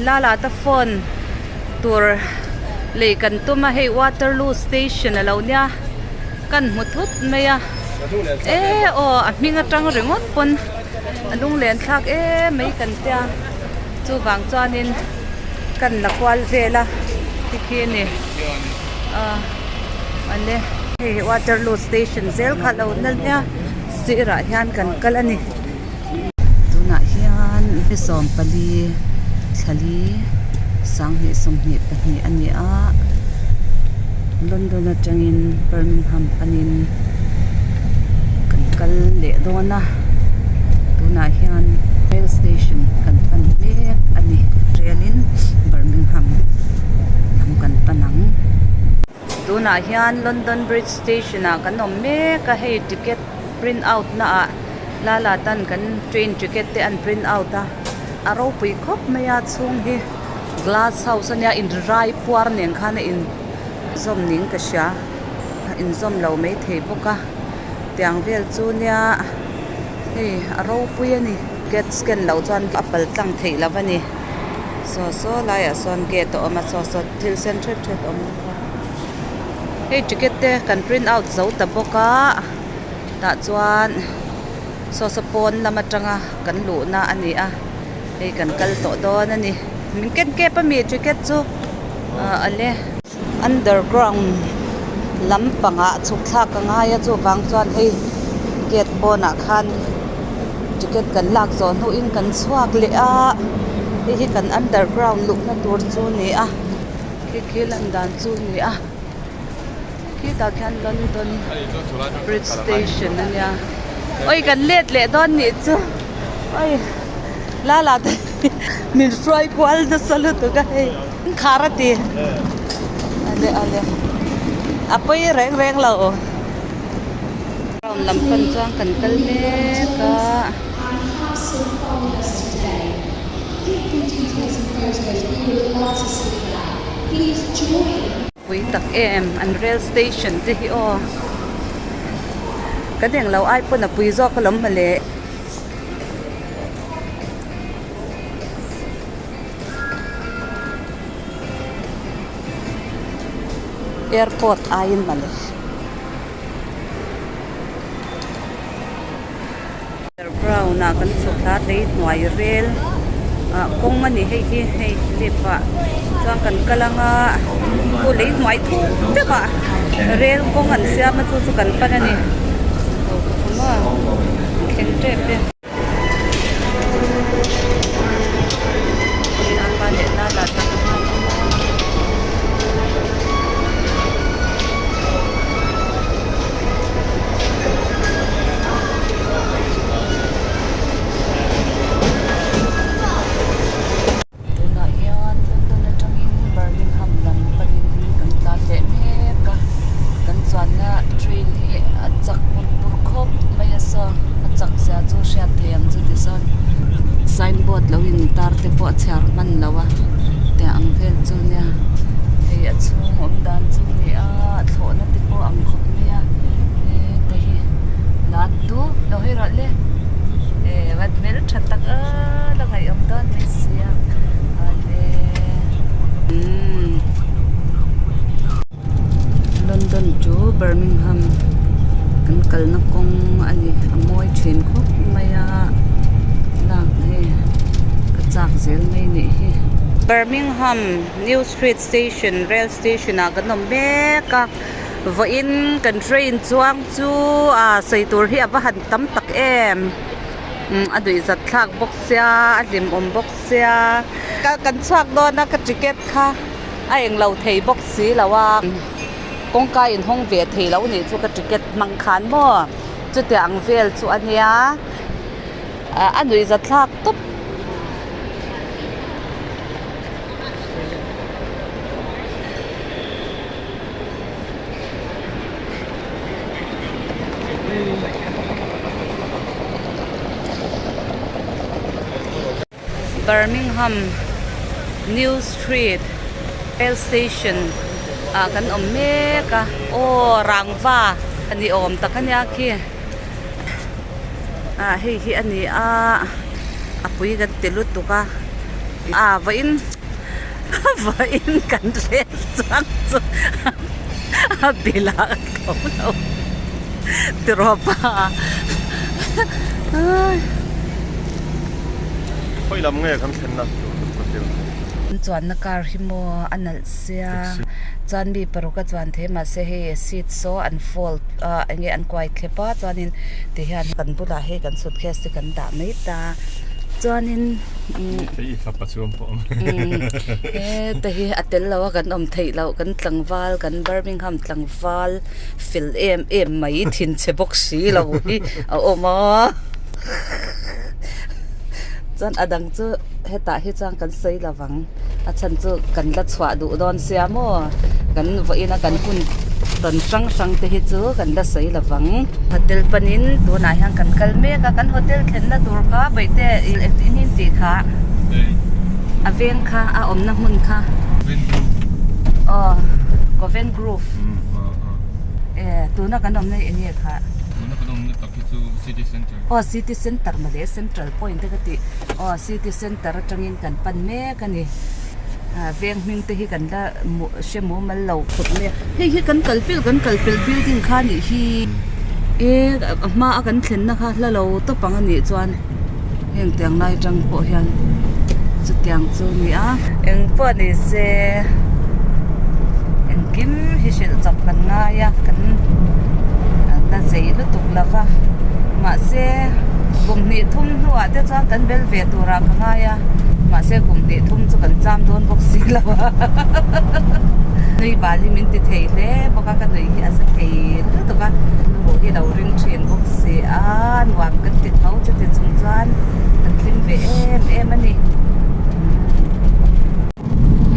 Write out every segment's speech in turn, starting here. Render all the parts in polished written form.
Lala te phone tur lei kan tum a hei Waterloo station a lo nia kan hmu thut mai a e aw a hming atang ringawt pawn a lunglen thlak em mai kan tia chuvang chuanin kan la kual vel a tikhi a ni ah awle hei Waterloo station zel kha a lo la nia sirah hian kan kal a ni. Tunah hian ni 14 thlali 2022 a ni a, London atangin Birmingham panin kan kal leh dawn a, tunah hian rail station kan pan mek a ni, rail in Birmingham lam kan pan ang. Tunah hian London Bridge station ah kan awm mek a, hei ticket print out na ah Lala tan kan train ticket te an print out a, a ropui khawp mai a chhung hi glass house ania in rai puar nen khan a in zawm ning ka hria a in zawm lo maithei bawk a tiang vel chu nia hei a ropui a ni gate scan loh chuan a pal tlang theih loh a ni saw saw laiah sawn gate a awm a saw saw thil sen ṭhet ṭhet a awm bawk a hei ticket te kan print out zo ta bawk a. Tah chuan saw saw pawn lam atanga kan luhna a ni a, hei kan kal tawh dawn a ni. Min ken kep a mi ticket chu ah ale. Underground lampangah chhuk thlak a ngai a chuvang chuan hei gate pawnah khan ticket kan lak zawh hnuin kan chhuak leh a, hei hi kan underground luhna tur chu a ni a, khi khi lan dan chu a ni a. Khitah khian London Bridge Station a nia oi kan let leh dawn nih chu oi lala te min hruai kual nasa lutuk a hei khar a ti ale ale a pawi reng reng lo lam pan chuan kan kal mek a. Pui tak em an rail station te hi aw kan englo ai pawn a pui zawk alawm mawle. Airport aiin mawle. Underground ah kan chhuk thla a lei hnuai rel ah kawng a ni hei hi hei lift ah chuan kan kal ang a khu lei hnuai thuk deuh ah rel kawng an siam a chu chu kan pan a ni thleng tep e. Tunah hian London atangin Birmingham lam panin kan tlan leh mek a, kan chuanna train hi a chak pur pur khawp mai a saw a chak zia chu hriat thei ang chu tichuan signboard lo in tar te pawh a chhiar hman lo a tiang ang vel chu nia hei a chhung awm dan chu a ni a a thlawhna te pawh ang khawp mai a heta hi lat du lo hawi rawh le eh va hmel tha tak a la ngaihawm dawn mai sia awle umm London to Birmingham kan kalna kawng a ni a mawi thin khawp mai a lak hei ka chak zel mai nih hi. Birmingham New Street Station rail station ah kan awm mek a vawiin kan train chuang chu ah sawi tur hi a va han tam tak em a duhzat thlak bawk sia a hlimawm bawk sia ka kan chhuak dawn a ka ticket kha a englo thei bawk si lo a kawngka inhawng ve thei lo nih chu ka ticket hmang khan maw chutiang ang vel chu a nia a nuihzat thlak tawp. Birmingham New Street rail station ah kan awm mek a aw rangva a ni awm tak a nia khi ah hei hi a ni a a pui kan ti lutuk a. A vawiin vawiin kan rel chuang chu a bil ah ka tho lo tiraw pa Khawi lam nge kan thlenna tur hotel chu. An chuanna car hi maw a nalh sia chuan mi paruk a chuan thei mahse hei seat saw an fold a eng nge an kuai thlep a chuanin tihian kan bulah hei kan suitcase te kan dah mai ta chuanin Hei i fapa chu awm pawh awm. Heta hi a tel lo a kan awm theih loh kan tlangval kan Birmingham tlangval fel em em mai thinchhe bawk si lo hi a awm a chuan a dang chu hetah hi chuan kan sawi lo vang a chhan chu kan la chhuah duh dawn sia maw kan vawiin a kan hun tawn hrang hrang te hi chu kan la sawi lo vang. Hotel panin tunah hian kan kal mek a kan hotel thlenna tur kha bawihte engtin in tih kha a veng kha a awmna hmun kha aw Coven Grove e tuna kan awmna hi eng nge kha tuna kan awmna tak hi chu city center aw city center mawle central point te ka tih aw city center atangin kan pan mek a ni ah veng hming te hi kan la hre mumal lo khawp mai a hei hi kan kal pel kan kal pel building kha anih hi e a hma a kan thlenna kha hla lo tawp ang anih chuan heng tiang lai atang pawh hian chutiang chu a ni a engpawh ni se engkim hi hrilh chawp kan ngai a kan la zei lutuk lo va mahse kum hnih thum hnuah te chuan kan bel ve turah ka ngai a mahse kum hnih thum chu kan cham dawn bawk si lo a nui bal hi min ti thei hle bawk a ka nui hi a za thei lutuk a nu hi lo ring thin bawk si a nuam kan ti tho chuti chung chuan kan hlim ve em em a ni.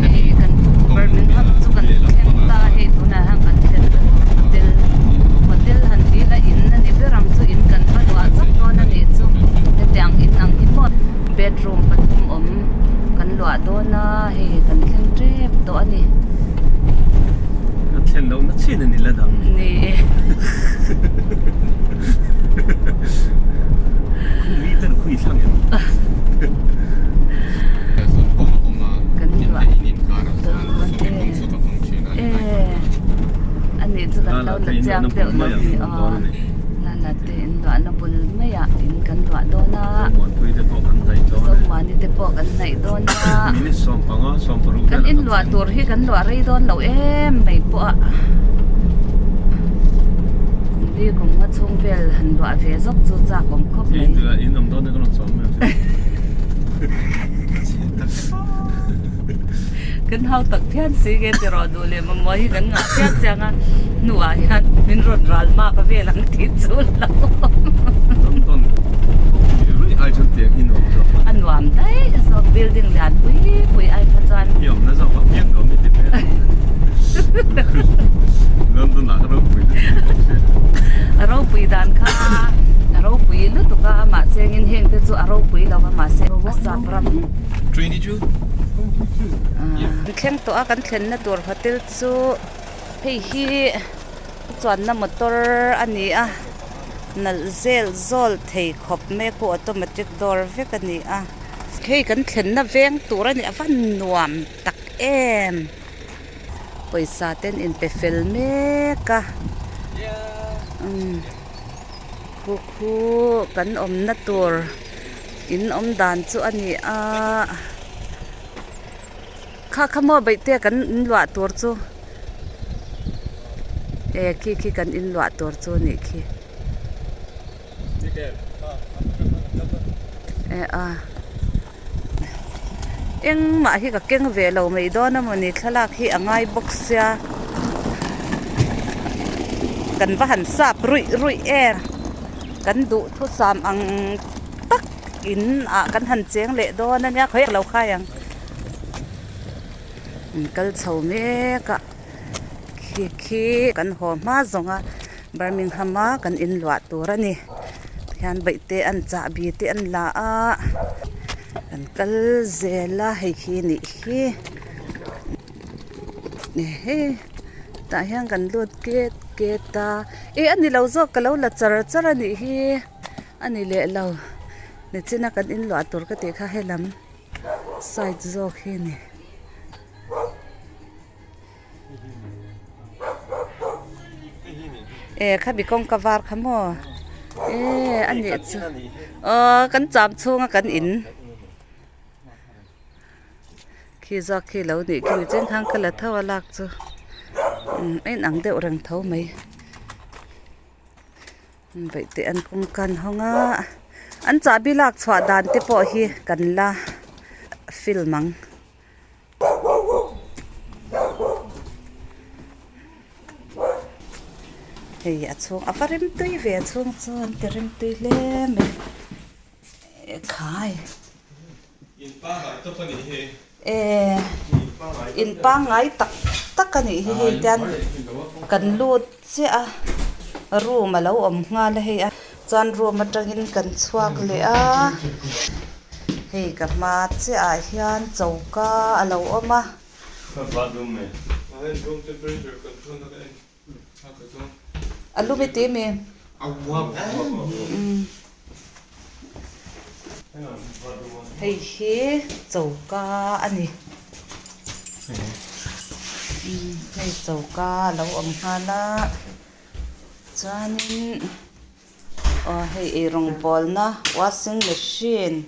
Hei kan Birmingham chu kan thleng ta hei tunah hian kan thlen ta tur hotel hotel han tih ila in a ni ber ang chu in kan va luah zak dawn a nih chu hetiang in ang hi maw bedroom pathum awm kan luah dawn a hei kan thleng tep tawh a ni. Kan thlen loh na chin a ni la dang ni. Ni e. Khumi ten khui thlang em. Kan luah e ani chu kan lo la chiang deuh lo ni aw Lala te in luah na bul mai ah in kan luah dawn a Zomuani te pawh kan hnaih dawn a kan in luah tur hi kan luah rei dawn lo em mai pawh a kum li kum nga chhung vel han luah ve zawk chu chak awm khawp mai. Kan hau tak phian si nge ti rawh duh leh mamawh hi kan ngah phian chiang a hnuah hian min rawn ral mak vel ang tih chu lo a nuam daih zawk building lian pui pui ai kha chuan a ropui dan kha a ropui lutuk a mahse engin heng te chu a ropui lo va mahse a sap ram Kan thleng tawh a kan thlenna tur hotel chu hei hi chuanna motor a ni a nalh zel zawl thei khawp mai a khu automatic door vek a ni a hei kan thlenna veng tur a ni a va nuam tak em pawisa te an inpe fel mek a umm khu khu kan awmna tur. In awm dan chu a ni a kha kha maw beih te kan in luah tur chu e khi khi kan in luah tur chu a nih khi e a engmah hi ka keng ve lo mai dawn a mawni thlalak hi a ngai bawk sia kan va han sap ruih ruih em kan duhthusam ang. tak in ah kan han cheng leh dawn a nia khawi lo khai ang an kal chho mek a khi khi kan haw hma zawng a Birmingham a kan in luah tur a ni hian bawihte an chahbi te an la a kan kal zel a hei hi nih hi ehe tah hian kan lut ket ket a eh a ni lo zawk ka lo la char char a nih hi. A ni leh lo, nichina kan inluah tur ka tih kha helam Side zawk hi a ni. E kha mi kawngka var kha maw e a nih chu aw kan cham chhunga kan in khi zawk khi lo nih khi ni chen khan ka la tho a lak chu a inang deuh reng tho mai. Baihte an kawngka an hawng a an chahbi lak chhuah dan te pawh hi kan la film ang. Hei a chhung a va rem tui ve a chhung chu an ti rem tui hle mai ekhai. E in pangngai tak tak a nih hi hei tian kan lut chiah a room a lo awm nghal a hei a chuan room atangin kan chhuak leh a hei ka hma chiah ah hian choka a lo awm a. A lum i ti mi? Hei hi choka a ni. Hei choka a lo awm nghal a chuanin aw hei eirawng bawlna washing machine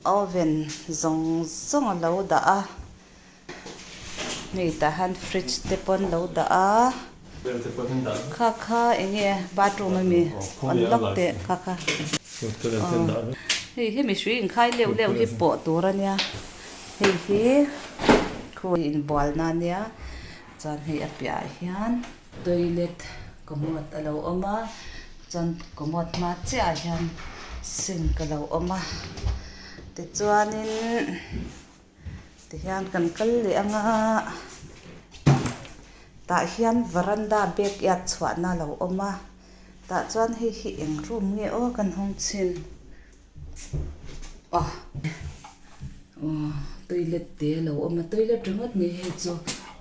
Oven zawng zawng a lo dah a, hei tah hian fridge te pawh an lo dah a, kha kha eng nge bathroom a mi an lock teh kha kha aw hei hi mihring inkhai leuh leuh hi pawh tur a nia hei hi khu inbual na a nia chuan hei a piahah hian toilet commode a lo awm a chuan commode hma chiah ah hian sink a lo awm a tichuanin tihian kan kal leh ang a tah hian varanda backyard chhuahna a lo awm a tah chuan hei hi eng room nge aw kan hawng chhin aw toilet te a lo awm a toilet ringawt ni hei chu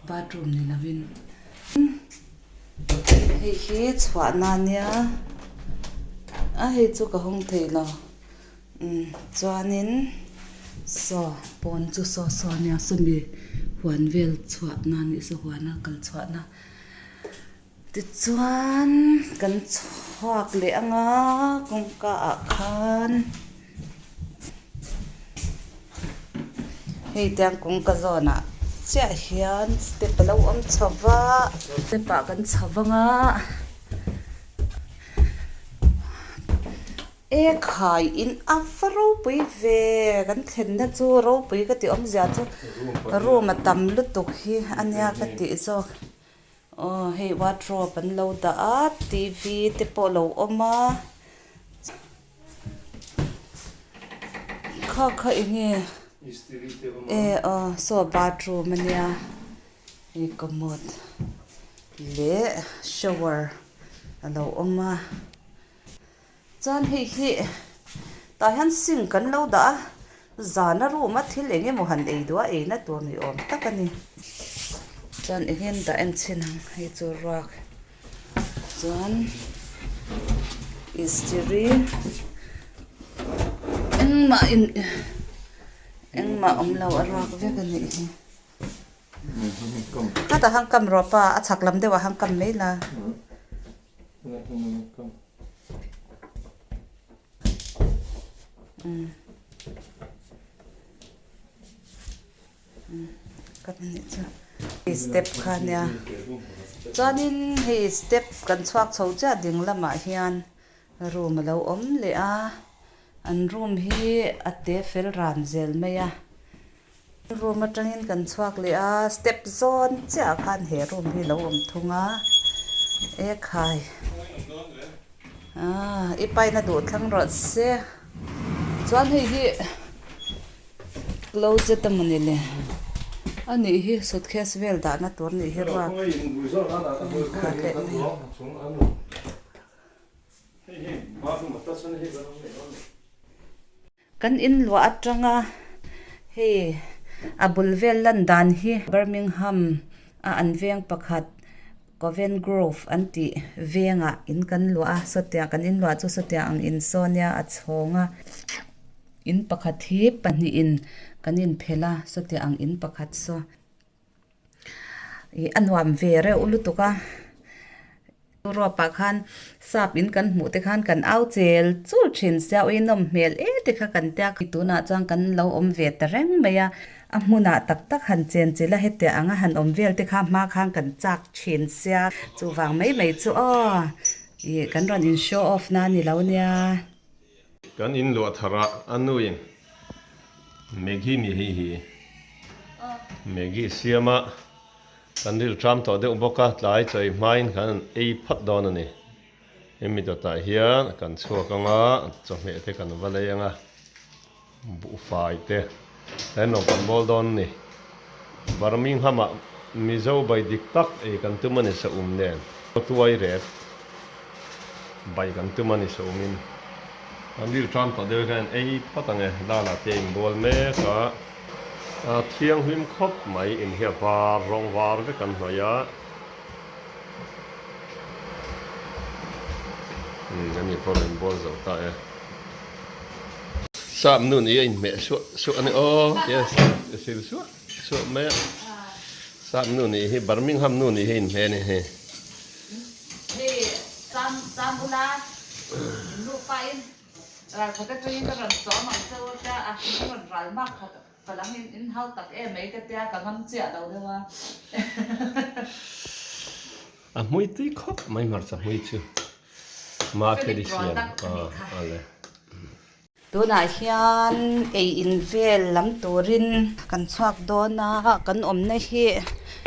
bathroom ni lovin. Hei hi chhuahna a nia a hei chu ka hawng thei lo umm chuanin saw pawn chu saw saw a nia sawmi huan vel chhuahna a nih saw huana kal chhuahna tichuan kan chhuak leh anga kawngka ah khan Hei tiang kawngka zawnah chiah hian step a lo awm chho va, step ah kan chho vang a, e khai in a va ropui ve kan thlenna chu ropui ka tih awmzia chu room a tam lutuk hi a nia ka tih zawk aw hei wardrobe an lo dah a t v te pawh a lo awm a. Kha kha eng nge e aw saw bathroom a nia hei commode leh shower a lo awm a chuan hei hi tah hian sink an lo dah a zana room a thil eng emaw han ei duh a eina tur ni awm tak a ni chuan eng nge an dah en chhin ang hei chu ruak. Chuan istiri engmah in engmah awm lo a ruak vek a nih hi khatah khan kam rawh pa a chhak lam deuh ah khan kam mai la. Step kha ania chuanin hei step kan chhuak chho chiah ding lamah hian room a lo awm leh a an room hi a te fel ran zel mai a room atangin kan chhuak leh a step zawn chiah ah khan he room hi a lo awm thung a ekhai ah i paina duh thlang rawh se chuan hei hi. Closet a mawni le a nih hi suitcase vel dahna tur nih hi ruak khat leh mai kan in luah atanga hei a bul vel lan dan hi Birmingham a an veng pakhat Covent Grove an tih vengah in kan luah a sawtiang kan in luah chu sawtiang ang in saw nia a chhawng a. In pakhat hi pahnihin kan inphelh a sawti ang in pakhat saw ih a nuam ve reuh lutuk a Europe ah khan sap in kan hmuh te khan kan au chel chul thin sia ui nawm hmel e te kha kan tia tunah chuan kan lo awm ve ta reng mai a a hmunah tak tak han chen chilh a hetiang anga han awm vel te kha hma khan kan chak thin sia chuvang mai mai chu aw ih kan rawn in show off na a ni lo nia. Kan in luah thar a, a nuin Maggie ni hei hi Maggie siam a, kan ril tram tawh deuh bawk a, tlai chawi hmain kan han ei phat dawn a ni. Hemi dawtah hian kan chhuak ang a, chawhmeh te kan va lei ang a, buhfai te tlai nuam kan bawl dawn a ni. Birmingham ah Mizo bai dik tak ei kan tum a ni sa um nen, tuai rep bai kan tum a ni sa umin kan ril tan tawh deuh hian ei phawt ang e, Lala te a inbual mek a, a thianghlim khawp mai in hi a var rawng var vek an hnawih a, umm ani pawh a rawn inbual zo ta e. Sap nu ni a inhmeh suah suah a ni aw tia sil suah suah mai a sap nu nih hi Birmingham nu nih hi a inhmeh a ni hei. Hei cham cham ula in luh pahin ral khat atangin ka rawn chawm ang che u tia a ka rawn ral mak khat palang in in hau tak em mai ka tia ka ngam chiah lo deuh a. A hmui tui khawp mai hmarcha hmui chu. Mafeli siam a le. Tunah hian ei in vel lam turin kan chhuak dawn a, kan awmna hi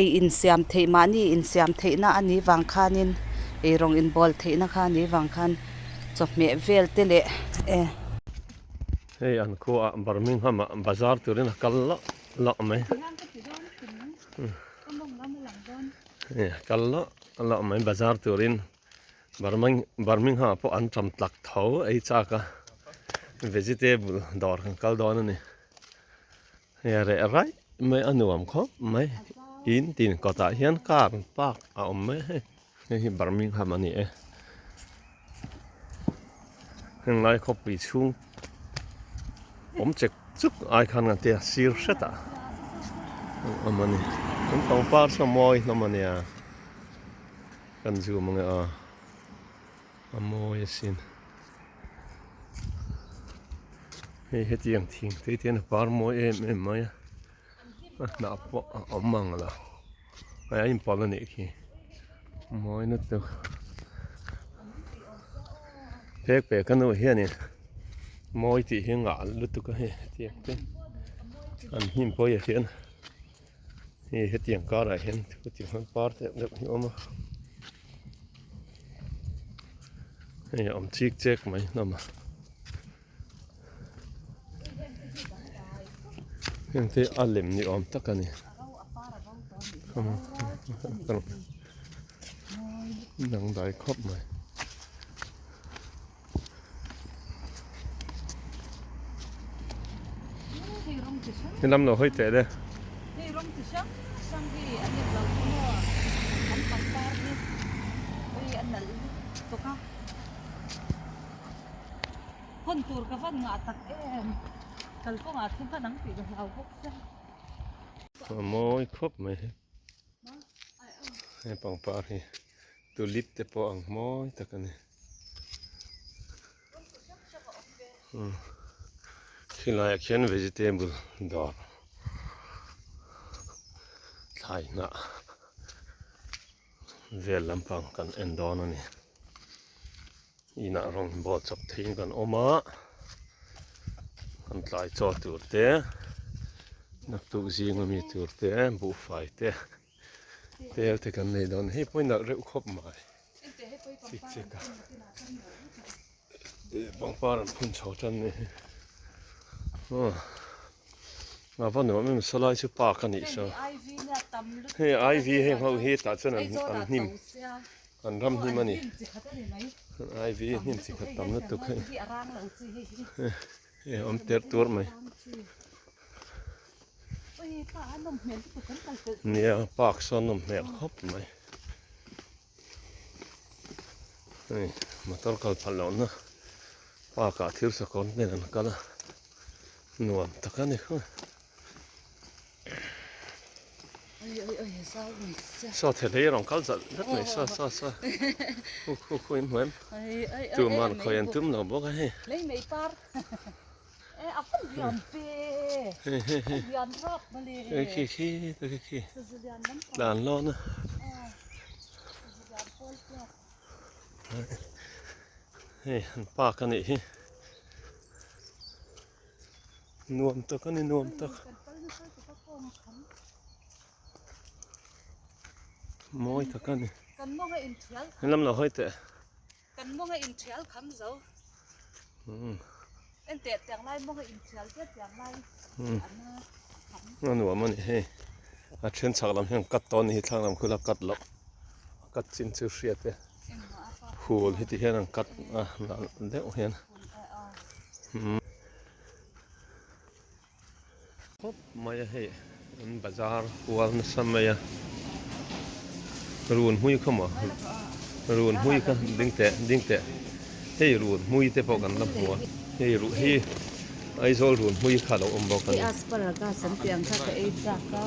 ei in siam theih mahni in siam theihna a nih vang khanin ei rawng inbawl theihna kha a nih vang khan chawhmeh vel te leh e. Hei an khuaah Birmingham ah bazar turin a kal loh loh mai. Hei a kal loh loh mai bazar turin. Birmingham pawh an tam tlak tho ei chak a vegetable dawr kan kal dawn a ni hei a reh raih mai a nuam khawp mai in tin kawtah hian car park a awm mai a hei hei hi Birmingham a ni e heng lai khawpui chhung awm chek chuk ai khan kan tia sir hretah a awm a ni an pangpar saw mawi hlawm a nia. Kan zoom ang e a, a mawi asin. Hei hetiang thing te hian a par mawi em em mai a, a hnah pawh a awm ang lo, hei a inpawlh a nih khi, mawi lutuk. Phek pek a nu hianin mawi tih hi ngah lutuk a hei hetiang te an hnim pawh hi a hian. Hei hetiang karah hian hetiang hian par deuh deuh hi a awm a hei a awm chik chek mai hlawm a heng te a lem ni awm tak a ni dangdai khawp mai. He lam lo hawi teh le. Hei rawng chi hrang hrang hi an in lo chu maw an pangpar hi hei a nalh lutuk a hawn tur ka van ngah tak em kalkawngah thil hman ang tih ka hlau bawk sia. A mawi khawp mai he he pangpar hi tulip te pawh ang mawi tak a ni. Khilaiah khian vegetable dawr thlai hnah vel lampang kan en dawn a ni inah rawng bawl chawp theihin kan awm a kan tlai chaw tur te naktuk zing ami tur te buhfai te tel te kan nei dawn hei pawh hi nalh reuh khawp mai. Chik chek a pangpar an phun chho tan mai hi aw a va nuam em sawlai chu park a nih saw hei iv heng ho hi tah chuan an an hnim an ram hnim a ni iv hnim chi khat tam lutuk hei hei a awm ter tuar mai nia park sawn nawm hmel khawp mai. Hei motor kal phal lohna park ah thil sakawr nen an kal a nuam tak a ni khaw. Saw thelei a rawn kal zat zat mai saw saw saw khu khu khu in hmu em tuman khawi an tum lo bawk a hei. Hei hei hei hei khi khi te khi khi tlan lawn a hei an park a nih hi. Nuam tak a ni nuam tak. Mawi tak a ni. He lam lo hawi teh. Kan mawnga inthial kham zo. En teh tiang lai mawnga inthial te tiang lai an kham. A nuam a ni hei. A then chhak lam hian cut tawh a ni hi thlang lam khula cut loh. A cut chin chu hriat e. Hul hi ti hian an cut a deuh hian. Khawp mai a hei an bazar kual nasa mai a run hmui kha maw run hmui kha ding teh ding teh hei run hmui te pawh kan la hmu a hei ruh hi Aizawl run hmui kha a lo awm bawk a ni. Hei asparagus an tih ang kha ka ei chak a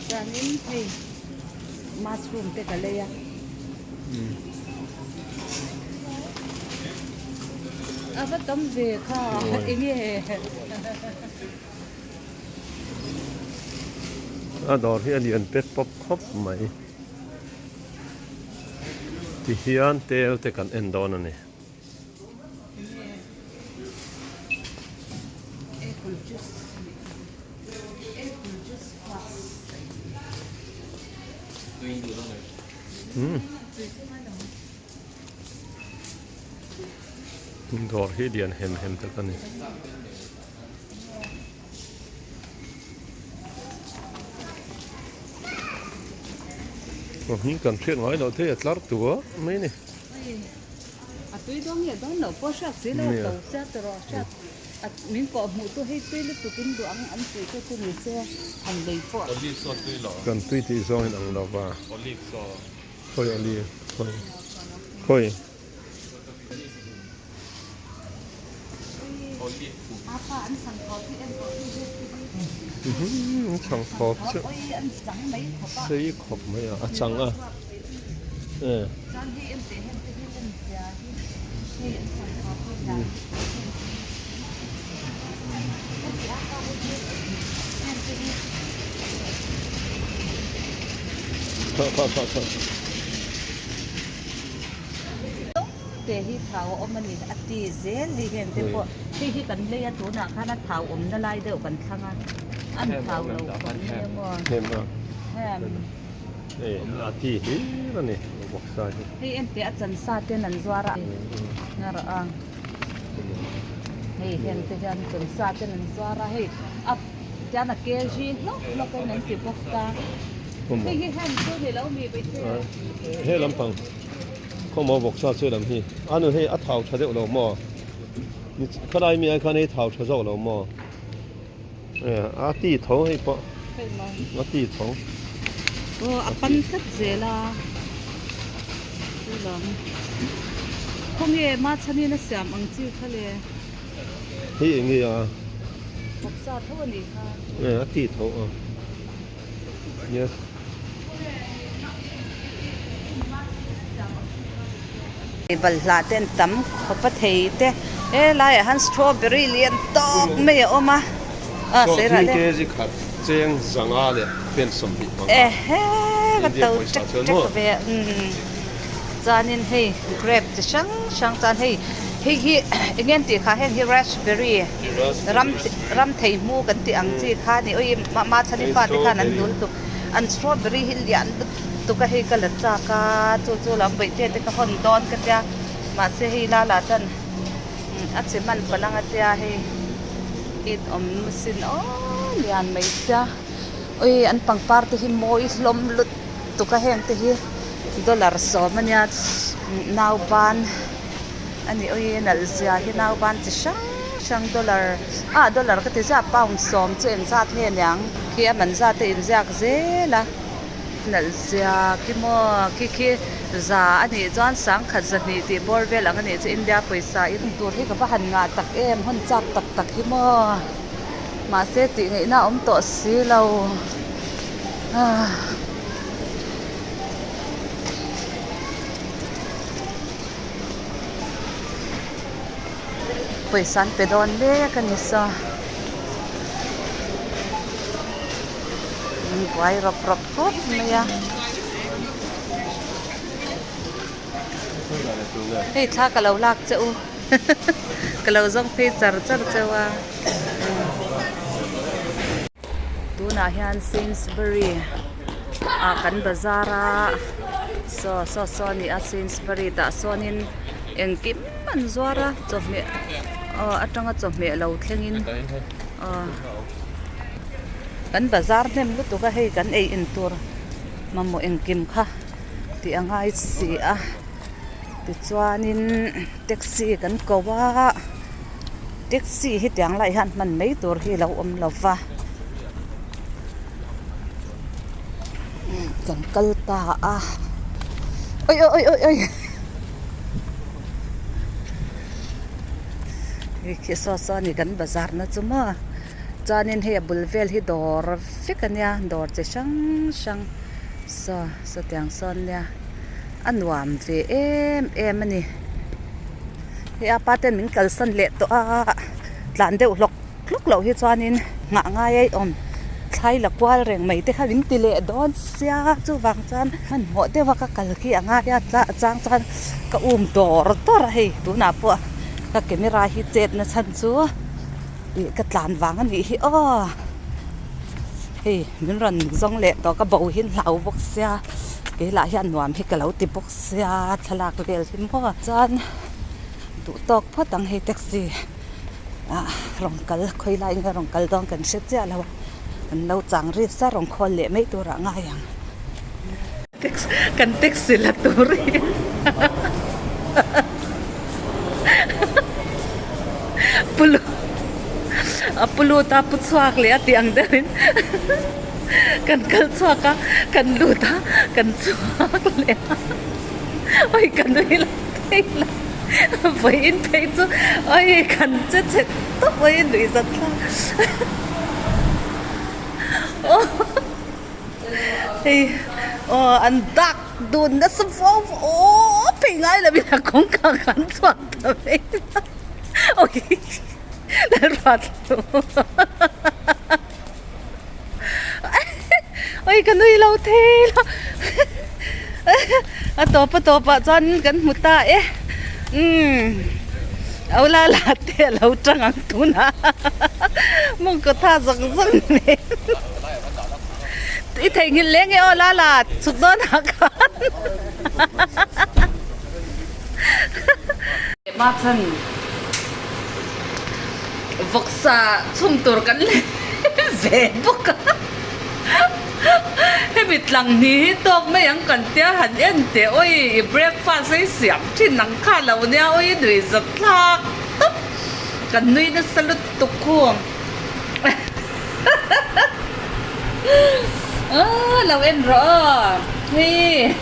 chuanin hei mushroom te ka lei a. A va tam ve kha enge. A dawr hi a lian pek pawp khawp mai. Tihian tel te kan en dawn a ni. Apple juice apple juice plus. Dawr hi lian hem hem tak a ni. Hming kan hriat ngai loh thei a tlar tuah mai a ni. A tui dawn nge dawn loh pawh hriat si lo a to sia tawrh hriat a min kawh hmuh chu hei tui lutuk in duh ang an tih te chu ni se han lei pawh. Olive saw tui lo. Kan tui tih zawng in ang lo va. Olive saw. Khawi olive khawi khawi. Olive kum. Apa an chhang thawp hi en tawh hi An chhang thawp chu sei khawp mai a a chang a. Te hi thau a awm a ni a ti zel hei heng te pawh hei hi kan lei a tunah khan a thau awmna lai deuh kan thlang a an thau lo khawp mai a maw hem. Hei a ti hlir a ni vawksa hi. Hei en teh a chan sa ten an zuar a nga rawh a hei heng te hian chan sa ten an zuar a hei a tian a kg hlawk hlawk in an ti bawk ta hei hi hem chu ni lo mi vaihte. He lampang khawmaw vawksa chu lam hi a nu hei a thau tha deuh lo maw khalai mi ai khan hei thau tha zawk lo maw. A ti tho hei pawh a ti tho. Aw a pan tlat zel a chu lam khawnge machhanin a siam ang chi kha le. Hei eng nge a. Vawksa tho a nih kha. A ti tho a yes. Balhla te an tam khawp a thei te he laiah hian strawberry lian tawk mai a awm a a sei rah le kg khat cheng zanga leh pen 25 ehe va to tek tek ve umm chuanin hei grape chi hrang hrang chuan hei hei hi eng nge an tih kha heng hi raspberry ram ram thei hmu kan tih ang chi kha a ni awi mah chhan hi fate khan an dul tuk an strawberry hi lian lutuk a hei ka la chak a chu chu lam vaihte te ka hawn dawn ka tia mahse hei la lah chuan a che hman palh ang a tia hei it awm sin aw lian mai sia awi an pangpar te hi mawi hlawm lutuk a heng te hi dollar sawm a nia nauban a ni awi nalh zia hi nauban chi hrang hrang dollar ah dollar ka ti ziah pound sawm chu engzat nge niang khi a man zat a inziak zel a nalh zia khi maw khi khi za a nih chuan sangkhat zahnih tih bawr vel ang a nih chu India pawisa in tur hi ka va han ngah tak em hawn chak tak tak hi maw mahse tih ngaihna a awm tawh si lo. Ah. Pawisa an pe dawn mek a ni saw. An buai rawp rawp khawp mai a. Hei thla ka lo lak che u ka lo zawng phei char char cheu a. Tunah hian Sainsbury ah kan bazar a saw saw saw a ni a Sainsbury tah sawnin engkim an zuar a chawhmeh aw atanga chawhmeh lo thlengin aw kan bazar hnem lutuk a hei kan ei in tur mamawh engkim kha tih a ngai si a tichuanin taxi kan ko a taxi hi tiang lai hian hman mai tur hi a lo awm lo va kan kal ta a awi awi awi awi hei khi saw saw a ni kan bazar na chu maw chuanin hei a bul vel hi dawr vek a nia dawr chi hrang hrang. Saw sawtiang sawn nia a nuam ve em em a ni hei a pa ten min kalsan leh tawh a tlan deuh hlawk hlawk loh hi chuanin nghah ngai a awm thlai la kual reng mai te kha min ti leh dawn sia chuvang chuan hmanhmawh deuh a ka kal khi a ngai a chang chuan ka um dawr dawr a hei tunah pawh ka camera hi chet na chhan chu ih ka tlan vang a nih hi aw. Hei min rawn zawng leh tawh ka bo hi hlau bawk sia keilah hian nuam hi ka lo ti bawk sia thlalak vel hi maw chuan duh tawk phawt ang hei taxi ah rawn kal khawi lai nge rawn kal dawn kan hre chiah lo a an lo chang ri sa rawn khawl leh mai turah ngai ang kan taxi la tur hi pulu a pu lut a pu chhuak leh a tih ang deuhin kan kal chhuak a kan lut a kan chhuak leh a awi ka nui lo thei lo vawiin phei chu awi kan che chhe tawp mai a nuih zat thlak aw hei aw an dak dun nasa vau aw phei ngai lovin a kawngka kan chhuak ta mai a awi. Oi ka nui lo thei lo a tawp a tawp ah chuan kan hmu ta e umm au la la te a lo tang ang tunah mawngkaw tha zawng zawng nen i theihnghilh leng e aw la la chhuk dawn ah khan Machhan vawksa chhum tur kan lei ve bawk a hemi tlang ni hi tawk mai ang kan tia han en teh awi i breakfast a i siam thin ang kha lo nia awi i nui zat thlak tawp kan nui nasa lutuk khu aaa lo en rawh aw hei.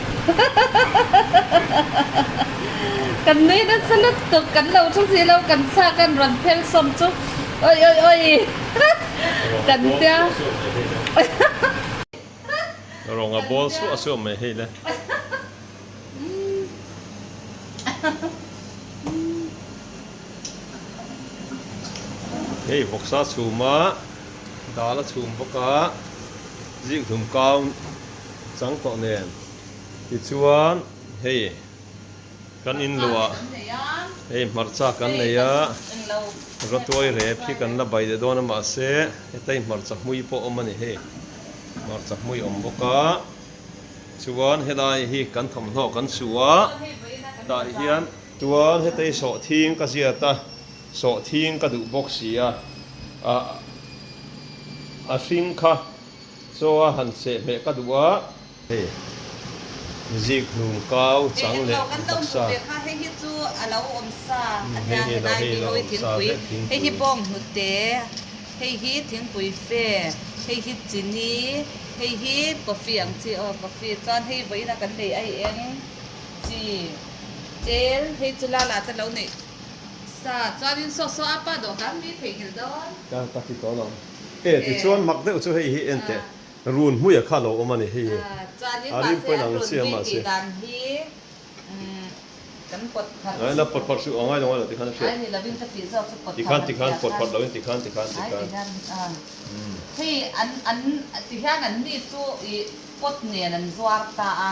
Kan nui nasa lutuk kan lo thu si lo kan thlak an rawn phel sawm chu oi oi oi kan tia. Rawnga ball suah suah mai hei le. Hei vawksa chhum a dal a chhum bawk a zik hlum kau chang tawh nen tichuan hei kan in luah hei hmarcha kan nei a rawtuai rep hi kan la bai leh dawn a mahse hetai hmarcha hmui pawh awm a ni hei hmarcha hmui awm bawk a chuan helai hi kan thawmhnaw kan suh a tah hian chuan hetei sawhthing ka ziat a sawhthing ka duh bawk si a ah a hring kha chaw a han seh hmeh ka duh a. Hei zik hlum kau chang leh taksa. Hei hi chu a lo awm sa a nia helai mi ho hi thingpui hei hi bawng hnute hei hi thingpui fe hei hi chini hei hi coffee ang chi aw coffee chuan hei vawiin a kan nei ai eng chi tel hei chu la la te lo neih sa chuanin saw saw a pa dawhkan mi theihnghilh dawn. Ka ti tawh lo. E tichuan mak deuh chu hei hi en teh. Run hmuia kha lo awm a ni hei hi. Chuanin A rim mahse pawhin an ang run chiah hmui mahse. tih dan hi kan pawt pharh Ai la pawt pharh suh a ngai lo ngai lo tikhan a hriat. Ai ni lovin ka tih zawk chu pawt Tikhan pharh an tikhan tia pawt khan. pharh lovin tikhan tikhan Ai tikhan. tikhan a. Hei an an tihian an ni chu ih pot nen an zuar ta a.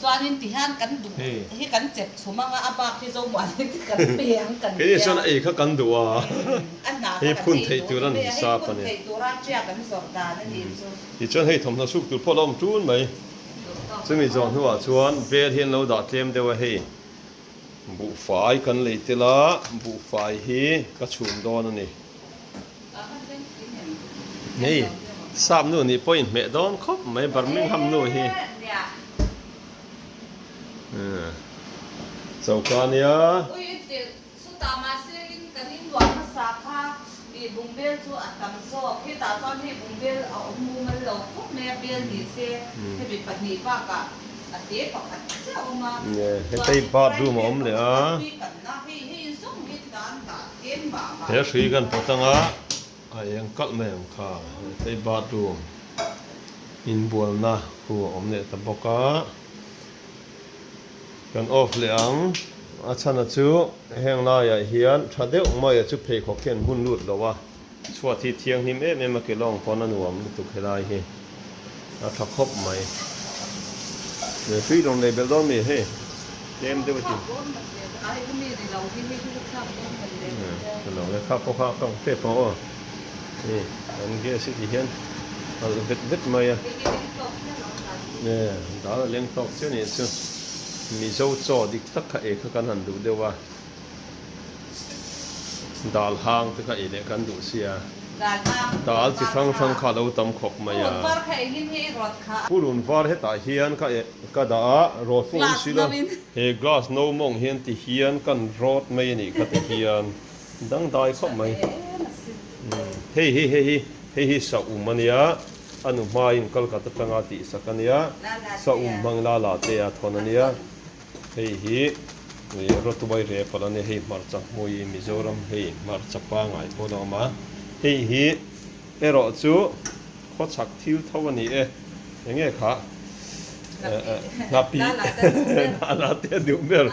Chuanin tihian kan duh hi kan chep chhum anga a bak hi Zomuan hi kan pe ang kan Kei tia. chuan ei kha kan duh a. A hna kha Hei kan phun ei theih duh tur a a ni ni mai a, hei sap a phun ni. theih tura ṭiak an zawrh dan a nih chu. Tichuan hei thawmhnaw suk tur pawh a la awm ṭun mai. Chumi zawh hnuah chuan bel hi an lo dah tlem deuh a hei. Buhfai kan lei tel a, buhfai hi ka chhum dawn a ni. Hei sap nu nih pawh inhmeh dawn khawp mai Birmingham nu hi. Choka nia. Chutah mahse in kan inluah hmasa kha ih bungbel chu a tam zawk. Hetah chuan hei bungbel a awm mumal lo khawp mai a, bel ni se hemi pahnih bakah a te pakhat chiah a awm a. Hetei Chuanin bathroom a frying awm pan leh pakhat a. a tui kanna hei hei zawng hi chutah an dah tlem mah mah. He hrui kan pawt anga a eng kalh mai ang kha. Hetei bathroom inbualna khu a awm leh ta bawk a. Kan off leh ang. A chhana chu heng laiah hian tha deuh maia chu pheikhawk hian hun lut lo a, chhuat hi thianghlim em em a ke lawng pawn a nuam lutuk helai hi a tha khawp mai. He hrui rawn lei belh dawn mi hei tlem deuh a ti. Lo le kha pawh kha a kang tep ang aw. Hei an gas hi ti hian alh vet vet mai a. Dal a leng tawk chiah nih chu. Mizo chaw dik tak kha ei kha kan han duh deuh a, dal hang te kha ei leh kan duh sia, dal chi hrang hrang kha a lo tam khawp mai a. Purun var hetah hian ka ka dah a, rawt fung awm si lo, he glass no mawng hian ti hian kan rawt mai a nih kha ti hian dangdai khawp mai. Hei hi hei hi hei hi saum a nia. A nu hmain Kolkata tanga tihsak a nia, Saum hmang la la te a thawn a nia. Hei hi Rawtuai Repal a nia, hei hmarcha hmui Mizoram hei hmarcha pangai pawh a awm a. Hei hi erawh chu khawchhak thil tho a ni e, eng nge kha Nghapih la la te a duh ber.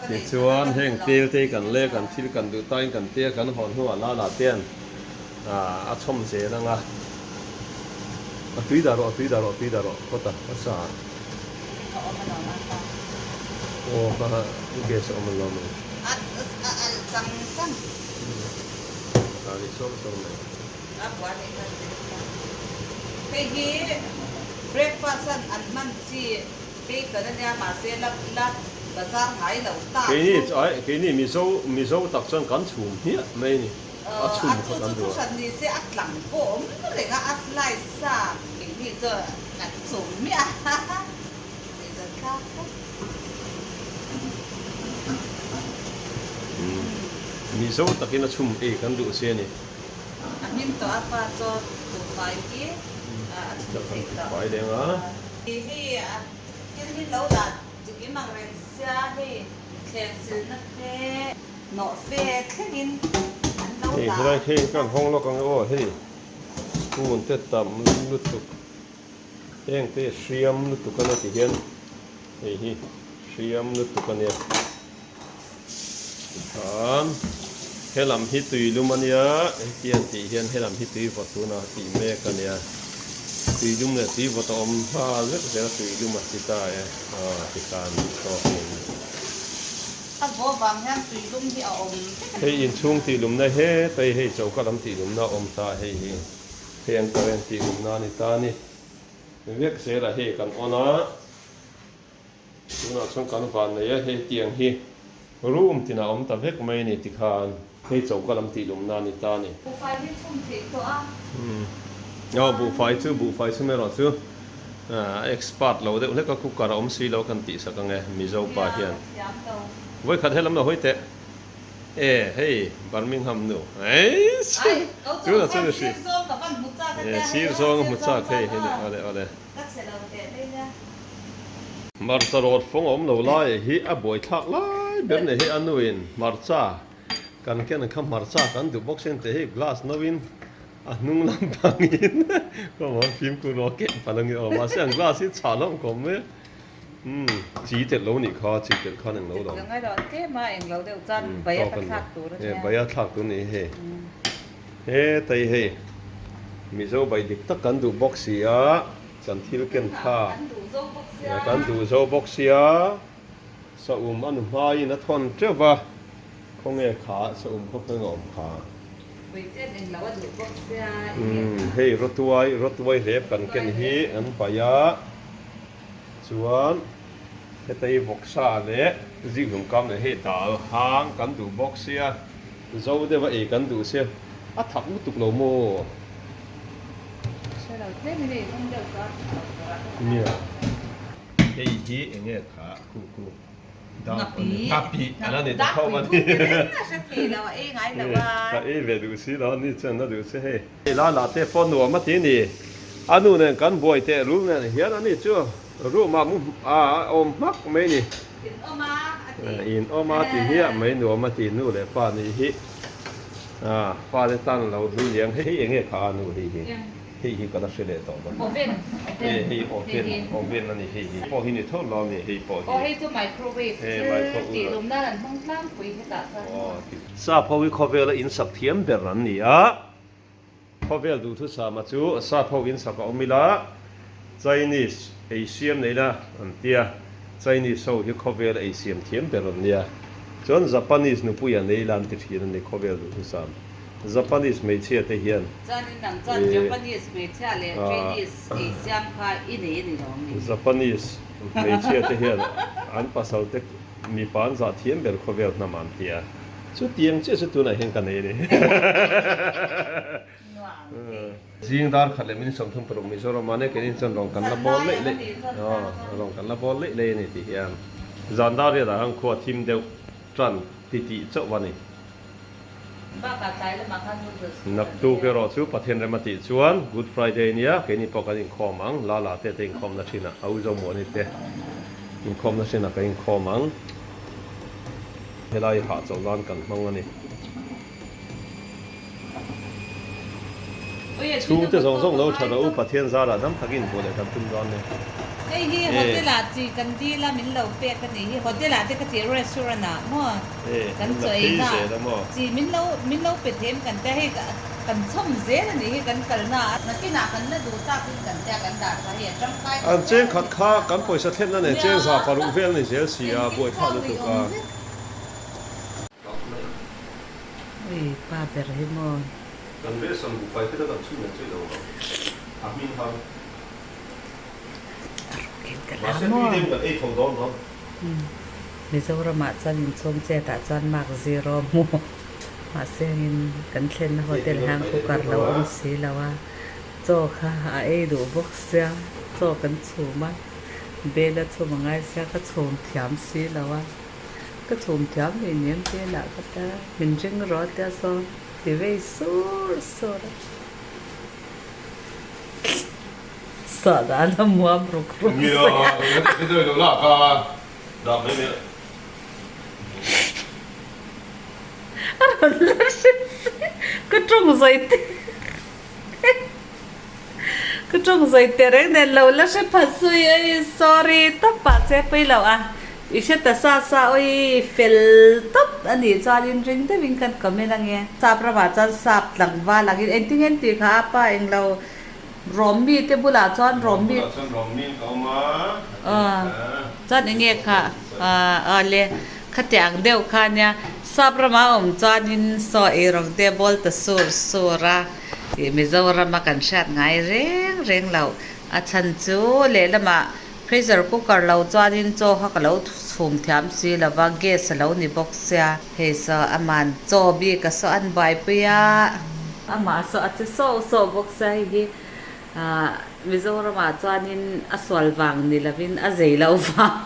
Tichuan heng tel te hi kan lek an thil kan duh tain kan tia kan hawn hnuah la la te an a chhawm zel ang a, a tui dah rawh a tui dah rawh a tui dah rawh phawt a a sa aw kha gas a awm alawm ang a ri sawr sawr mai. Hei hi breakfast an an hman chi. Bacon a nia mahse la la bazar ngai lo ta chu. Keini ai keini Mizo Mizo tak chuan kan chhum hmiah mai a ni. A chhum kha kan duh a. Chu chu hran ni se a tlang pawh awm reng a a slice sa keini chu kan chhum hmiah a Mizo thlak tlat. Mizo takin a chhum ei kan duh che a ni. A hming tawh a pa chu buhfai hi a chhum theih tawh. Buhfai leng a. Hei thil hi lo dah chikim ang reng sia hei thleng silna te nawh fe thlengin an lo Hei dah. helai hei kan hawng lawk ang e aw hei spoon te tam lutuk heng te hriam lutuk a nia ti hian hei hi hriam lutuk a nia. Tikhan helam hi tui lum a nia, hetiang tih hian helam hi tui vawt tuna tih mek a nia. Tui lum leh tui vawt a awm nghal vek zel a, tui lum a ti ta e, aw tikhan tawkin. A vaw vang hian tui lum hi a awm vek a ni. Hei inchhung tih lumna hetai hei choka lam tih lumna a awm ta hei hi, hei an current tih lumna a ni ta a ni. Vek zel a hei kan on a. Tunah chuan kan van nei a, hei tiang hi room tinah awm ta vek mai a ni tikhan hei choka lam tih lumna a ni ta a ni. Buhfai hi chhum theih tawh a. Aw buhfai chu buhfai chhum erawh chu a expert lo deuh hlek a, cooker a awm si lo kan tih sak ang e Mizo pa hian. Vawikhat helam lo hawi teh. E hei Birmingham nu eiss tunah chuan i hria e sir zawng a hmu chak hei hei awle awle. Ka chhe lo teh mai nia. Hmarcha rawt fawng awm lo lai hi a buaithlak lai ber nei hi a nuin hmarcha kan ken kha hmarcha kan duh bawk sin tih hi glass no in A hnung lampangin ka awm fimkhur rawh keh palh ang i aw mahse an glass hi chhah hlauh ka awm e umm chi telh lo nih kha chi telh khan englo lo Ngai lo tlem a englo deuh chuan bai a ka thlak tur a nia. Bai a thlak tur a ni hei hetai hei Mizo bai dik tak kan duh bawk si a kan thil ken tha kan duh zo bawk sia saum a nu hmaiin a thawn teuh va khawnge kha saum khaw khawnge a awm kha. Hei rawtuai rawtuai hlep kan ken hi an paih a chuan hetei vawksa leh zikhlum kam leh hei dal hang kan duh bawk sia zo deuha ei kan duh sia a thak lutuk lo maw? Nia hei hi eng nge kha khu khu. Ngapi a la ni ta tho a ni. Ka ei ve duh si lo a ni chuan a duh che hei. La la te pawh nuam a ti ni. A nu nen kan buai teh rul nen hian a ni chu room ah mu a awm hmak mai ni. In awm a ti hmiah mai nuam a ti nu leh pa nih hi. Fa te tan lo hlui niang hei enge kha a nu hei hi. Hei hi ka la hre leh tawh lo. Oven, oven. Hei oven, oven a ni hei hi. Pawh hi ni tho lo a ni hei pawh hi. Aw hei chu microwave thil tih lum nan an hmang tlangpui hetah chuan. Aw ti. Sap ho hi khawvela in sak thiam ber an ni a, khawvel duhthusama chu sap ho in sak a awm ila Chinese ei siam nei la an tia, Chinese ho hi khawvela ei siam thiam ber an nia, chuan Japanese nupui an ei la an ti thin a ni khawvel duhthusam. Japanese hmeichhia te hian. Chuanin nang chuan Japanese hmeichhia leh Chinese ei siam kha i nei a ni lo ang ni? Japanese hmeichhia te hian an pasal te mipa an zah thiam ber khawvel hnam an ti a, chutiang chiah chu tunah hian ka nei a ni. Zing dar khat leh minute 36 Mizoram ah nek in chuan rawng kan la bawl leih leih rawng kan la bawl leih leih a ni tih hian zan dar riatah khan khua thim deuh tan ti tih chauh a ni. Naktuk erawh chu Pathian rem a tih chuan Good Friday nia keini pawh kan inkhawm ang, Lala te te inkhawmna thinah, a u Zomuani te inkhawmna thinah kan inkhawm ang. Helai hahchawlh nan kan hmang a ni. Chhungte zawng zawng lo tha rawh u, Pathian zarah dam takin hmuh leh kan tum dawn nia. Hei hi hotel ah chi kan dil a min lo pek a nih hi, hotel ah te ka tih restaurant ah maw kan chaw ei na chi min lo min lo pe them kan tia hei kan chhawm zel a nih hi kan kal na ah nakin ah kan la duh tak in kan tia kan dah tha hei a tangkai An cheng khat kha kan pawisa thlenna nen cheng za paruk vel ni zel si a, buaithlak lutuk a. Ui pa ber hi maw. Kan besan buhfai te kan chhun leh chuai lo ang a hming har. A rawkin ka la Mahse maw. tui deuh kan ei tho dawn lo. Mizoramah chuan inchhung chetah chuan mark zero hmu. Mahse in kan thlenna hotel hian cooker lo awm si lo a, chaw kha a ei duh bawk sia, chaw kan chhum a, bel a chhum a ngai sia ka chhum thiam si lo a. Ka chhum thiam ngei nem te lah ka ta, min ring rawh tia saw ti vei sur sur a. Sah dan a muam ruk ruk Nia, ka ti lo lah ka dah mai mai a. A rawn la hre si, ka tawng zawi te Ka tawng zawi teh reng nen lo la hre pha zui ei sorry tawp pah che pawi lo a i hre ta sa sa awi fel tawp a nih chuanin ring deuhin kan comment ange sap ramah chuan sap tlangval angin engtin nge an tih kha a pa englo rawm mi te bulah chuan rawm mi Bulah chuan rawm mi ka awm a a tih kha. Chuan enge kha a le khatiang ang deuh kha nia sap ramah awm chuanin saw ei rawng te bawl ta sur sur a. Tih Mizorama kan hriat ngai reng reng loh. A chhan chu lehlamah pressure cooker lo chuanin chaw kha ka lo chhum thiam si lo va, gas a lo ni bawk sia. Hei saw aman chaw bik a saw an buaipui a. Amah saw a che sawh sawh bawk sia hei hi Mizoramah chuanin a sual vang ni lovin a zei loh vang.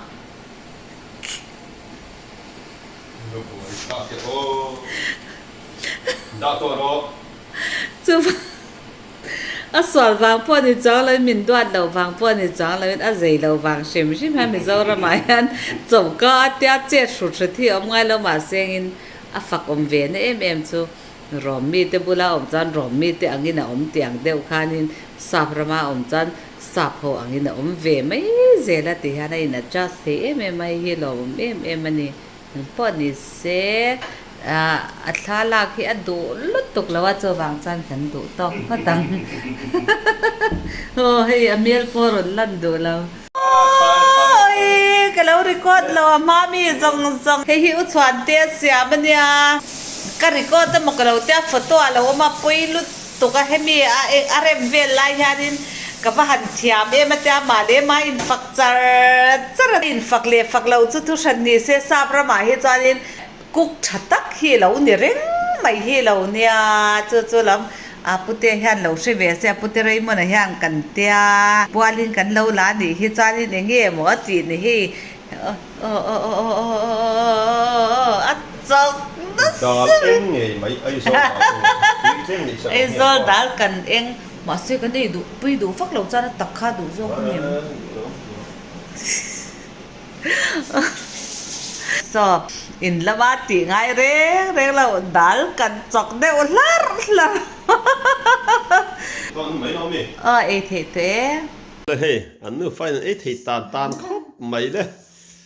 Chuvang a sual vang pawh ni chuang loin min duat loh vang pawh ni chuang loin a zei loh vang hrim hrim hian Mizoramah hian choka a tia chet hrut hrut hi a awm ngai lo mahse engin a fak awm ve na em em chu. Rom mite bula awm chuan Rom mite angin a awm tih ang deuh khanin Sap rama awm chuan Sap ho angin a awm ve mai zel a ti hian a in adjust thei em em a, hei hi lawmawm em em a ni. Eng pawh ni se a thlalak hi a duh lutuk lo a, chuvang chuan kan duh tawk phawt ang. Aw hei a hmel pawh a rawn lan duh lo. Awii ka lo record lo a hma mi zawng zawng. Hei hi u Chhuante a siam a nia. Ka record emaw ka lo tia photo ah lo awm a pawi lutuk a hemi a a rem vel lai hianin ka va han thiam em a tia mah leh mah in fak char char a in fak leh fak loh chu thu hran ni se sap ramah hi chuanin cook tha tak hi lo ni reng mai hi lo nia chu chu lam a pute hian lo hre ve se a pute Raymond-a hian kan tia pualin kan lo la nih hi chuanin eng nge maw a tih ni hi A chak nasa Dal eng ngei mai Aizawl dal chu tui tlem ni sa Aizawl dal kan eng mahse kan ei duh pui duh vak lo chuan a tak kha duh zawk a ni Saw in lama tih ngai reng reng lo dal kan chak deuh hlar hlar Aw ei theih teh e. Hei an nufa in an ei thei tan tan khawp mai le.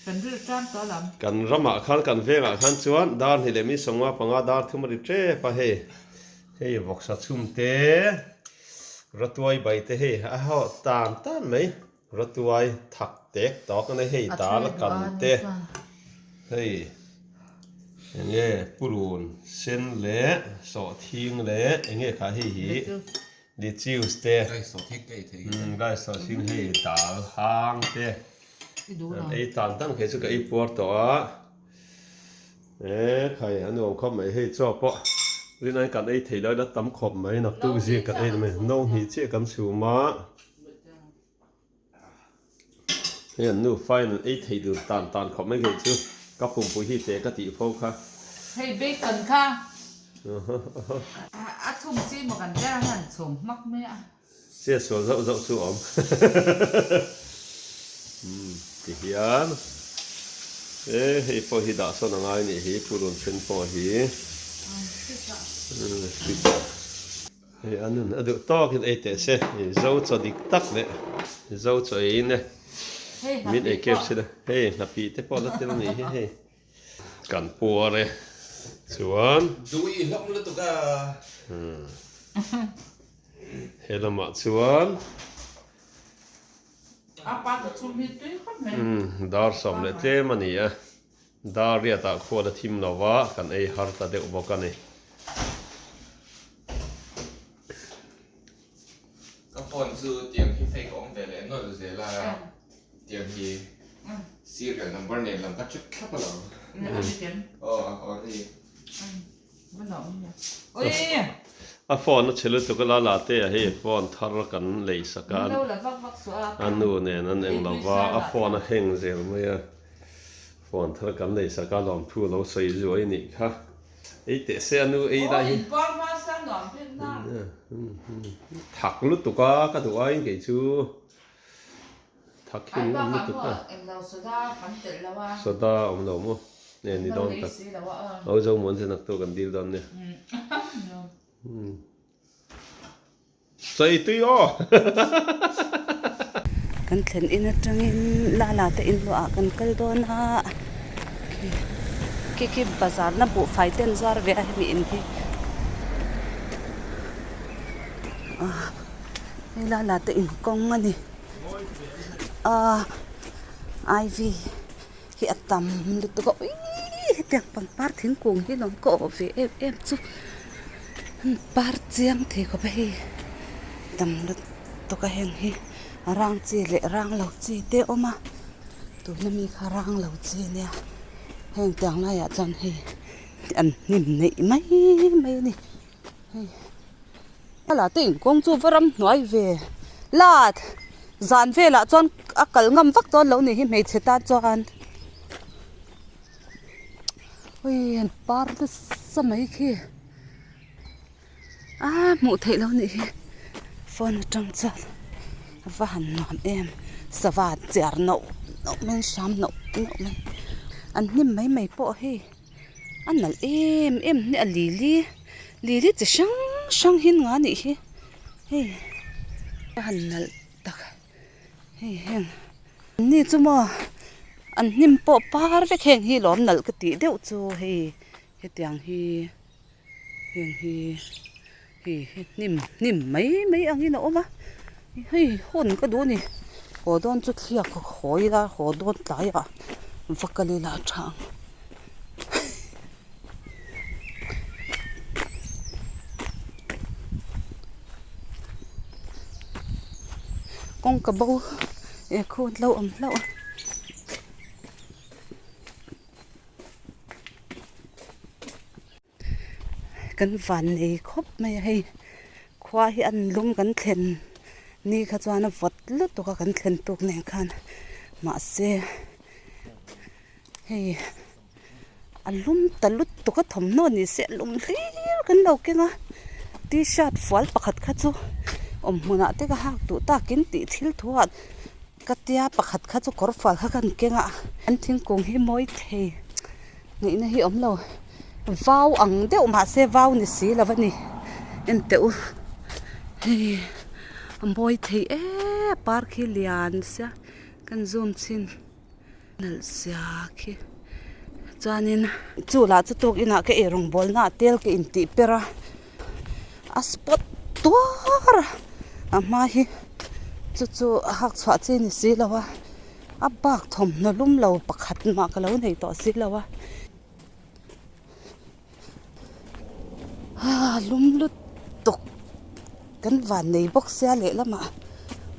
Kan ril tan tawh lam. Kan ramah khan kan vengah khan chuan dar hnih leh mi sawmnga panga dar thum a ri tep a hei hei vawksa chhum te ratuai bai te hei a ho tan tan mai ratuai thak tek tawk a nei hei dal a kan te hei enge purun sen leh sawhthing leh enge kha hei hi lettuce te gai sawhthing hei dal hang te. An ei tan tan khi chu ka ei puar tawh a, e khai a nuam khawp mai hei chaw pawh rinai kan ei thei lo ila tam khawp mai naktuk zing kan ei mai no hnih chiah kan chhum a, hei an nufa in an ei thei dun tan tan khawp mai khi chu ka pumpui hi te ka tih fo kha. Hei bacon kha a chhum chi maw kan ber a han chhum hmak mai a. Sia sual zauh zauh chu awm. Umm ti hian e hei pawh hi dah sawn a ngai nih hi purun then pawh hi umm hei a nun a duh tawkin ei teh se zo chaw dik tak leh zo chaw eiin e min ei kep si la hei hnapih te pawh la tel a nih hi hei. Kan puar e chuan. Dui hlawm lutuk a. He lamah chuan. Dar sawm leh tlem a ni a. Dar riatah khual a thim lo va, kan ei har ta deuh bawk a ni. Ka phone chu tiang hi fake a awm ve leh nawlh zel a, tiang hi serial number nen lam ka check thlap alawm. Aw aw hei. A phone a chhe lutuk a la la te a hei phone thar kan lei sak a a nu nen an eng lo va a phone a heng zel mai a phone thar kan lei sak a lawmthu a lo sawi zuai nih kha. Ei teh se a nu ei lai hi. Thak lutuk a ka duh aiin kei chu thak hi an awm lutuk a. Soda awm lo maw nge ni dawn tak. Au zo muan zen ak tawh kan dil dawn nia. Sawi tui aw. Kan thlen in atangin lala te in luah ah kan kal dawn a khi khi bazar na buhfai te an zuar ve a hemi in hi hei lala te in kawng a ni a ivy hi a tam lutuk a uiii hetiang pangpar thingkung hi lawm ka awh ve em em chu par chiang thei khawp a hei tam lutuk a heng hi a rang chi leh rang lo chi te a awm a tuna mi kha rang lo chi a nia heng tiang laiah chuan hei an hnim neih mai mai a ni hei. A la te inkawng chu va ramhnuai ve lat zan velah chuan a kal ngam vak dawn lo nih hi hmeichhe tan chuan ui an par nasa mai khi a hmuh theih loh nih hi phone atang chuan a va han nuam em sava chiar noh noh mai hram noh noh mai an hnim mai mai pawh hei. A nalh em em hi a lili. Lili chi hrang hrang hi nga nih hi hei a han nalh tak hei heng ni chu maw an hnim pawh par vek heng hi lawm nalh ka tih deuh chu hei hetiang hi heng hi hei hi hnim hnim mai mai angin a awm a hei hawn ka duh a ni haw dawn chu thliak haw ila haw dawn tlaiah va kal ila a tha ang. Kawngka bo eh khu an lo awm hlauh a. Kan van nei khawp mai a hei khua hi an lum kan thlen ni kha chuan a vawt lutuk a kan thlen tuk nen khan mahse hei. A lum ta lutuk a thawmhnaw ni se a lum hlir kan lo keng a t-shirt fual pakhat kha chu awm hmunah te ka hak duh takin tih thil thu ah ka tia pakhat kha chu kawr fual kha ka han keng a an thingkung hi mawi thei ngaihna hi awm lo vau ang deuh mahse vau ni si lo a ni en teh u hei a mawi thei em par khi lian sia kan zoom chhin. Nalh zia khi chuanin chu lah chu tuk inah ka eirawng bawlna ah tel ka intih per a a spot tuar a a hma hi chu chu a hak chhuah chi ni si lo a a bak thawmhnaw lum lo pakhat mah ka lo nei tawh si lo a aa lum lutuk kan van nei bawk sia lehlamah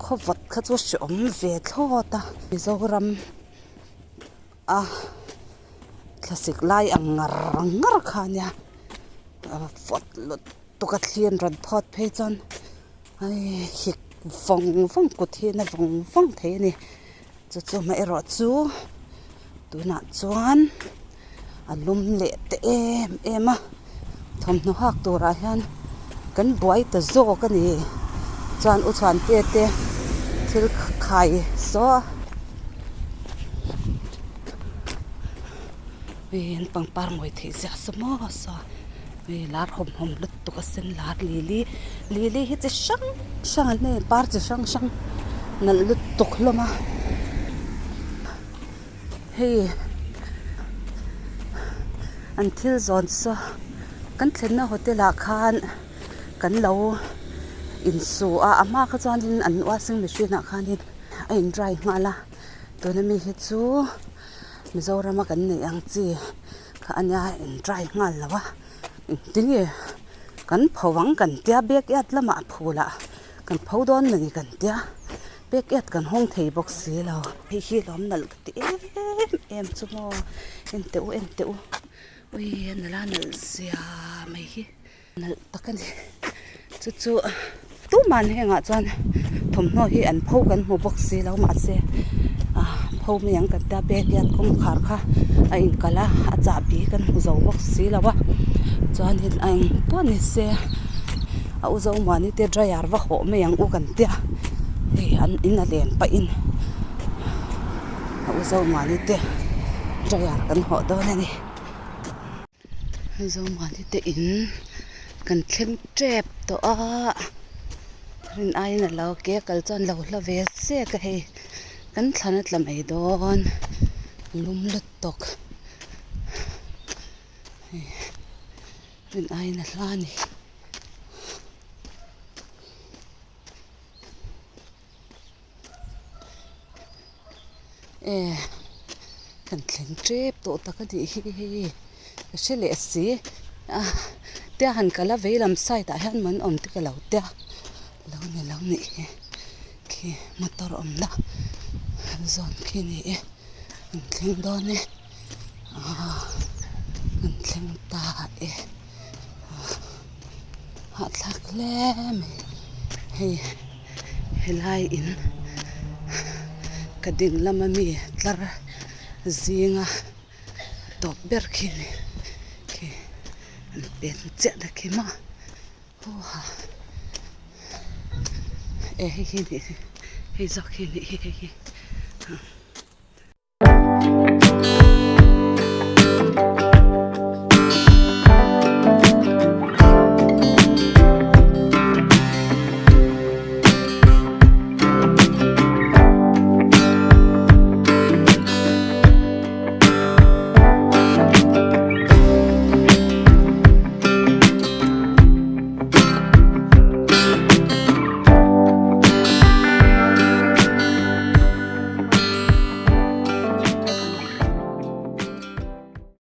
khawvawt kha chu hreawm ve thlawt a Mizoram a thlasik lai ang ngar ngar kha ania vawt lutuk a thli an rawn phawt phei chuan hei hik vawng vawng kut hi na vawng vawng thei a ni. Chu chu hmah erawh chu tunah chuan a lum leh ta em em a thawmhnaw hak turah hian kan buai ta zawk a ni chuan u chhuante te thil khai saw a an pangpar mawi theih ziah saw maw saw hei lar hawm hawm lutuk a sen lar lili lili hi chi hrang hrang an nei par chi hrang hrang nalh lutuk hlawm a hei an thil zawn saw kan thlenna hotel ah khan kan lo insu a a hma kha chuanin an washing machine ah khanin a in dry nghal a tuna mi hi chu Mizoram a kan neih ang chi kha ania in dry nghal lo a engtin nge kan pho ang kan tia backyard lamah a phul ah kan pho dawn mawni kan tia backyard kan hawng thei bawk si lo hei hi lawm nalh ka ti em em chu maw en teh u en teh u ui a nalh a nalh zia mai hi. Nalh tak a ni chu chu tuman hengah chuan thawmhnaw hi an pho kan hmu bawk si lo mahse ah pho mai ang kan tia bag hian kawngkhar kha a inkalh a a chahbi kan hmu zo bawk si lo a chuanin a eng pawh ni se a u zomuani te dryer va hawh mai ang u kan tia hei an in a len pahin a u zomuani te dryer kan hawh dawn a ni. Zomuani te in kan thleng tep tawh a rin aiin a lo ke kal chuan lo hla ve zek a hei kan thlan a tla mai dawn lum lutuk hei rin aiin a hla a ni. E kan thleng tep tawh tak a nih hi hei ka hre leh si a tia han kal a vei lam side ah hian man awm te ka lo tia lo ni lo nih hi khi motor awmna zawn khi a ni e an thleng dawn e ah an thleng ta e hahthlak hle mai hei. Helai in ka ding lama mi tlar zinga tawp ber khi a ni khi an pen chiah na khi maw huha e hei hi nih hi hei zawk hi nih hi hei hi.